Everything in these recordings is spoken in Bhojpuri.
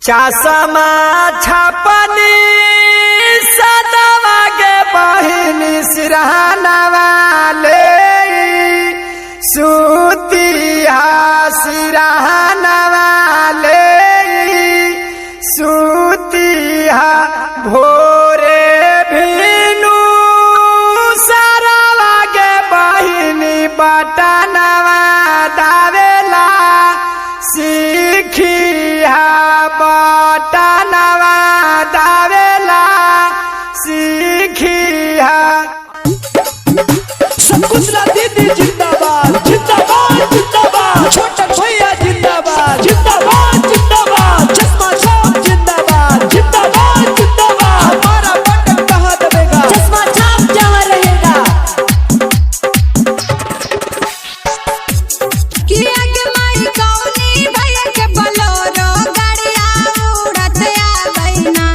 चासमा छपनी सदवा के बहिनी सिरहनवा ले सुतिया सिरहनवा ले सुतिया भोरे भीनु सरवा के बहिनी बटनवा दावेला सिखिया बटनवा दावेला सिखिया। शकुंतला दीदी जिंदाबाद जिंदाबाद जिंदाबाद, छोटन भैया जिंदाबाद जिंदाबाद जिंदाबाद, चश्मा छाप जिंदाबाद जिंदाबाद जिंदाबाद। हमारा बटन कहाँ दबेगा? चश्मा छाप जहाँ रहेगा। किया के माई कौनी भैया के बलोरो गाड़िया उड़त आबैना।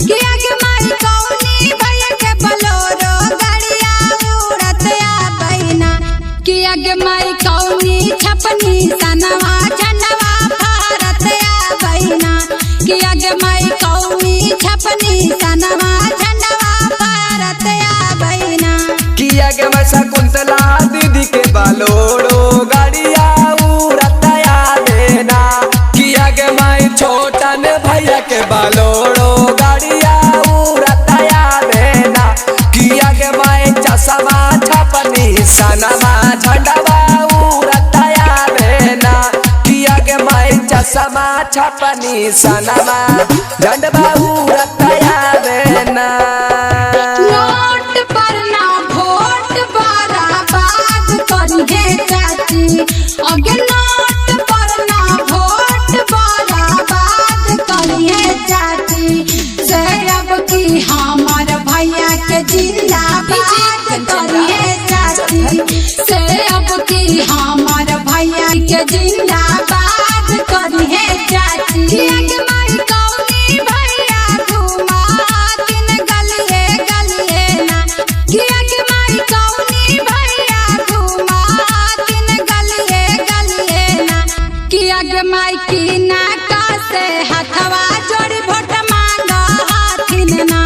किया के माई कौनी भैया के बलोरो गाड़िया उड़त आबैना। किया के माई कौनी छपनी सनवा झंडवा भारत आबैना। किया के माई कौनी छपनी सनवा झंडवा भारत आबैना। किया के मैं शकुंतला दीदी के बालोड़ो गाड़िया उड़तया देना। किया के मैं छोटन भैया के बालोड़ो गाड़िया उड़तया देना। किया के मैं चश्मा छपनी सनमा झंडवा उड़तया देना। किया के मैं चश्मा छपनी सनमा झंडवा उड़तया देना। नोट पर ना वोट बर्बाद करिहे चाची। अगे नोट पर ना वोट बर्बाद करिहे चाची। से अब की हमार भैया के जिंदाबाद करिहे चाची। से अब की हमार भैया के जिंदाबाद करिहे चाची। किया के माई कौनी भैया घुमा तीन गलिए गलिए ना। किया के माई कौनी भैया घुमा तीन गलिए गलिए ना। किया के माई की नाका से हथवा जोड़ी वोट मांगा हाथिन ना।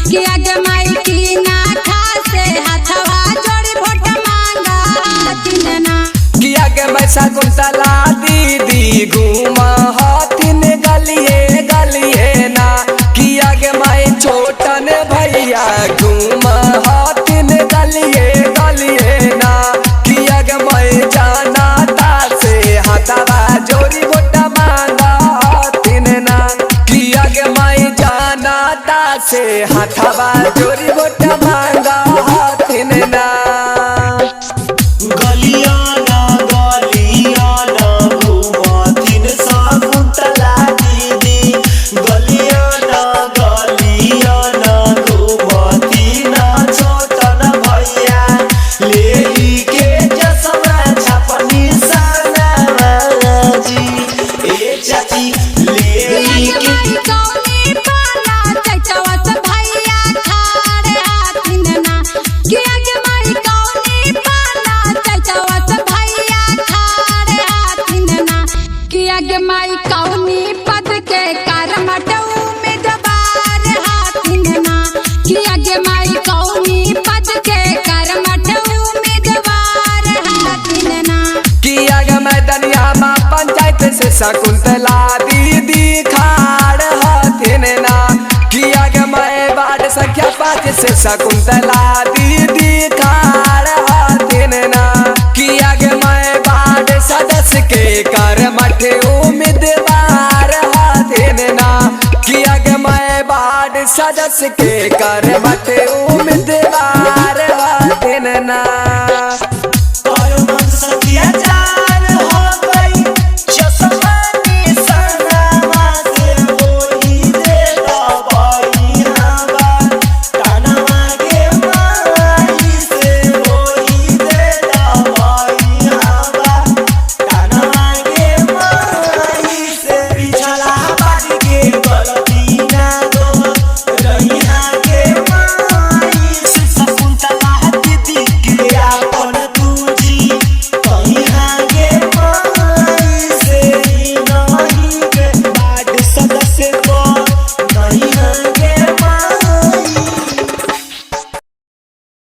किया के माई की नाका से हथवा जोड़ी वोट मांगा हाथिन ना। किया के मैं शकुंतला दीदी घूमा हाथिन गलिए गलिए ना। किया के मैं छोटन भैया घूमा हाथिन गलिए गलिए ना। किया के मैं जाना से हाथवा जोड़ी वोट मांगा हाथिन ना। किया के मैं जाना से हाथवा जोड़ी वोट मांगा हाथिन ना। गलियाना गलियाना घुमाथिन शकुंतला दीदी। गलियाना गलियाना घुमाथिन छोटन भैया लेके चश्मा छपनी सनवा जी। ए चाची किया के लेके माई कौनी पाला चचवा से भैया खाड़े हाथिन ना। किया के माई कौनी पाला चचवा से भैया खाड़े हाथिन ना। किया के माई कौनी पद के करमट उम्मीदवार हाथिन ना। किया के माई कौनी पद के करमट उम्मीदवार हाथिन ना। किया गे मैदनिया माँ पंचायत से शकुंतला दीदी खाड़ हथिन ना। किया गे मैं वार्ड संख्या 5 से शकुंतला दीदी खाड़ हथिन ना। किया गे मैं वार्ड सदस्य के करमठ उम्मीदवार हथिन ना। किया गे मैं वार्ड सदस्य के करमठ उम्मीदवार हथिन ना।